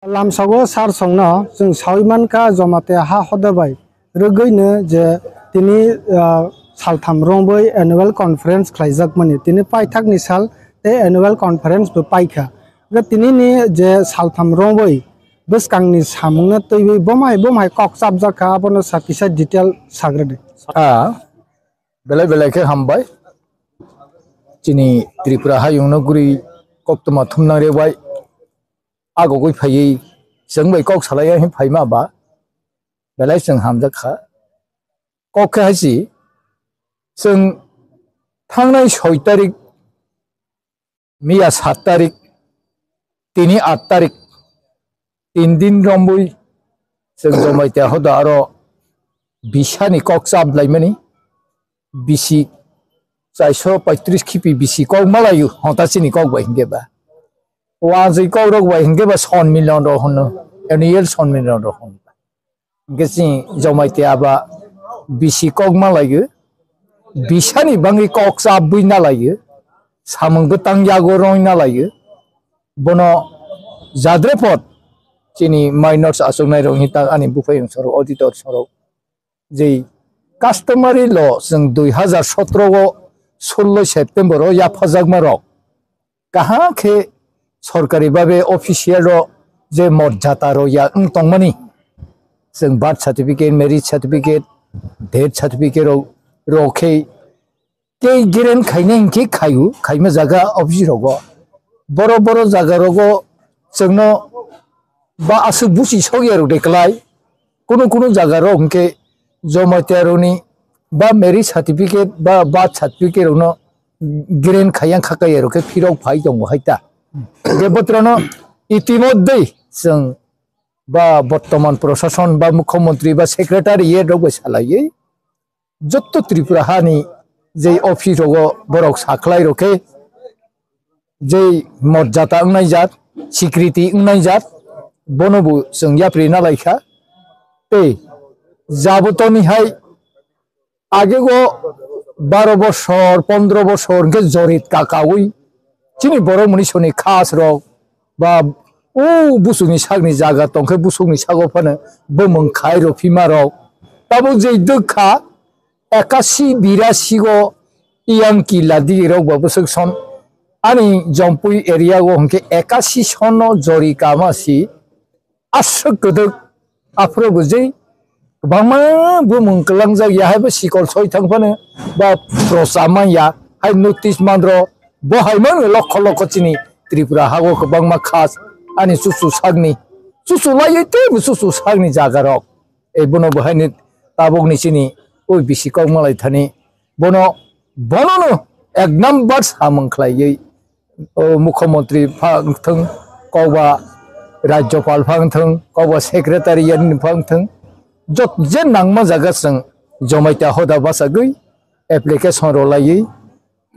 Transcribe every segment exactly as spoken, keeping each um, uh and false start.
Lamsago sar songno chwng sawi mankha, Jamatia ha hoda bai rwgwino je tini, ah, saltham romwi annual conference khlaijakmani, tini paithakni sal tei annual conference bo paikha. Hwnkhe tinini je saltham romwi bwskangni samungno twiwi bomai bomai kok chapjak kha, abono sa kisa detail sagradi. Ah, belai belai khe hambai. Chini Tripura hayungno guri koktwma thumnang rwbai agogwi phaiwi chwng bai kok salaiya hin phaima ba belai chwng hamjak kha. Kok khe hai si, chwng thangnai soi tarik, miya sat tarik, tini at tarik, tin din romwi chwng Jamatia hoda aro bisani kok chap laimani, bisi chairso paitris khipi bisi kok malaio, honta chini kok bai hinkhe ba. Wanjwi kok rok bai hinkhe ba sonmilon rok hwno, annual sonmilon rok hwno. Hinkhe chini Jamatia ba bisi kok malaio, bisani bangwi kok chabwi nalaio, samung bwtang yago roi nalaio. Bono jadre pot chini minors achuknai rok hinta ani buphai sorok, auditor sorok. Jei customary law chwng dui hazar sotro o sullo September o yaphajakma rok kaham khe sorkari babe official o je morjata rok ya wng tongmani, chwng birth certificate, marriage certificate, death certificate rok, rok khe tei geren khainai hinkhe khaio, khaima jaga office rogo. Boro boro jaga rogo chwngno ba aswk busi sokya rok de kwlai. Kunu kunu jaga rok hinkhe Jamatia rokni ba marriage certificate ba birth certificate rokno geren khaiya khakaiya rok khe phirok phai tongo hai ta. Hinkhe botrano itimodde chwng ba bortoman prosason ba mukhyamantri ba secretariat rok bai salaiwi jotto Tripura hani jei office rogo borok sakhlai rokhe jei morjata wngnai jat, sikriti wngnai jat, bono bo chwng yapri nalaikha. Tei jabotoni hai agego baro bosor, pondro bosor hinkhe jorit kakaui chini borok muni soni khas rok ba o busukni sakni jaga tongkhe busukni sago phano bumung khai rw phima rok. Tabuk jei dwkha ekasi birasi go iyang kila digi rok ba bwswk son ani Jompui area go hinkhe ekasi sono jori kama si aswk kwdwk. Aphuru bo jei kwbangma bumung kwlangjak ya, hai bo sikol soi thang phano ba procha man ya, hai notice man rw. Bo hai man lokho lokho chini Tripura hago kwbangma khas ani chuchu sakni, chuchu laiwi teibo chuchu sakni jaga rok. E bono bo haini tabukni chini oi bisi kok malai thani bono, bonono ek number samung khlaiwi o mukhyamantri pha wngthwng, kokba rajyopal pha wngthwng, kokba secretariat ni pha wngthwng, jot je nangma jaga chwng Jamatia hoda bachagwi application rw laiwi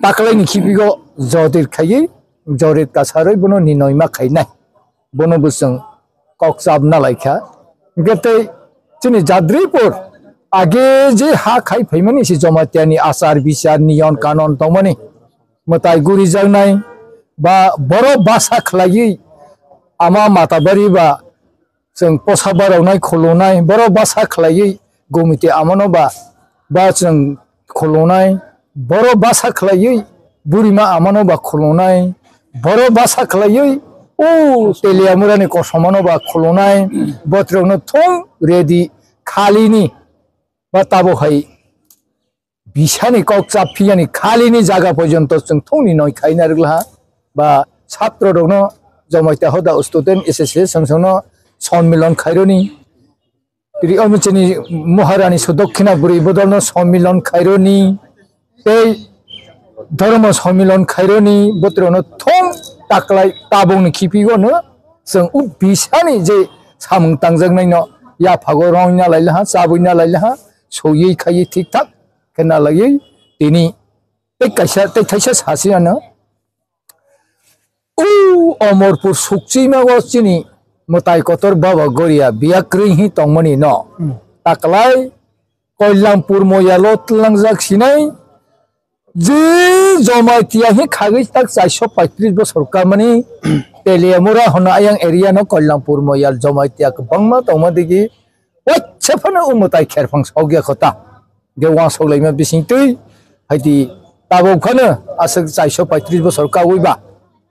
taklaini khibigo jodir khaiwi jorit kasarwi bono ninoima khainai. Bono bo chwng kok chap nalaikha. Hinkhe tei chini Jadripur age je ha khai phaimani se Jamatia ni achar bichar niyon kanon tongmani mwtai gurijaknai ba borok basa khlaiwi ama Matabari ba chwng posa baroknai khulunai, borok basa khlaiwi gumiti amano ba, ba chwng khulunai, borok basa khlaiwi burima amano ba khulunai, borok basa khlaiwi o Teliamurani kosomano ba khulunai, botrokno thung ready khalini ba tabuk hai bisani kok chap phiyani khalini jaga porjonto chwng thungni noi khaina rwglaha ba chhatro rokno Jamatia hoda student association songno sonmilon khaironi. Tiri omo chini Maharani Sudakkina bwrwi bodolno sonmilon khaironi tei dhormo sonmilon khaironi botrokno thung taklai tabukni khipigono chwng o bisani je samung tangjaknaino yaphago rongna lailaha, chabwina lailaha, soywi khaiwi thik thak khe nalaiwi tini tei kaisa, tei thaisa sasi ano, o Omorpur sukchima o chini mwtai kotor Baba Goria biya kwrwi hi tongmani no. Hmm. Taklai Koilampur moyalo tlangjak sinai, je Jamatia hi khagwi tak chairso paitris bosor kamani, Teliamura hono ayang area no Kalyampur Moyal Jamatia kwbangma tongma digi, waisa phano o mwtai kherphang sokya kho ta. Ge wansok laima bising twi, haiti tabuk phano aswk chaiso paitris bosor kawi ba,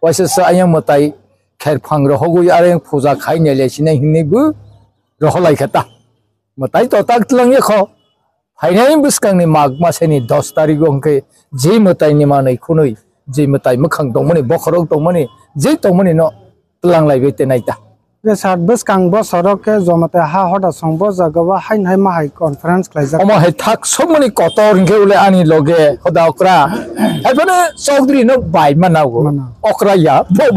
waisa sa ayang mwtai kherphang rohogwi areng puja khai nelai sinai hinwi bo roholai kha ta. Mwtai to tak tlang ya kho. Phainai bwskangni Mag maseni dos tarigo hwnkhe je mwtaini manwi khunwi, je mwtai mwkhang tongmani, bokhorok tongmani, je tongmani no tlang laibai te naita. Je sat bwskang bosoro khe jomatai ha hoda song bo jaga o haino hai mahai conference khlaijak. Omo hai thak sokmani kotor hwnkhe ule ani loge hoda okra. Haiphano Chaudhary no bai manago. Mana. Okra ya, bo ba-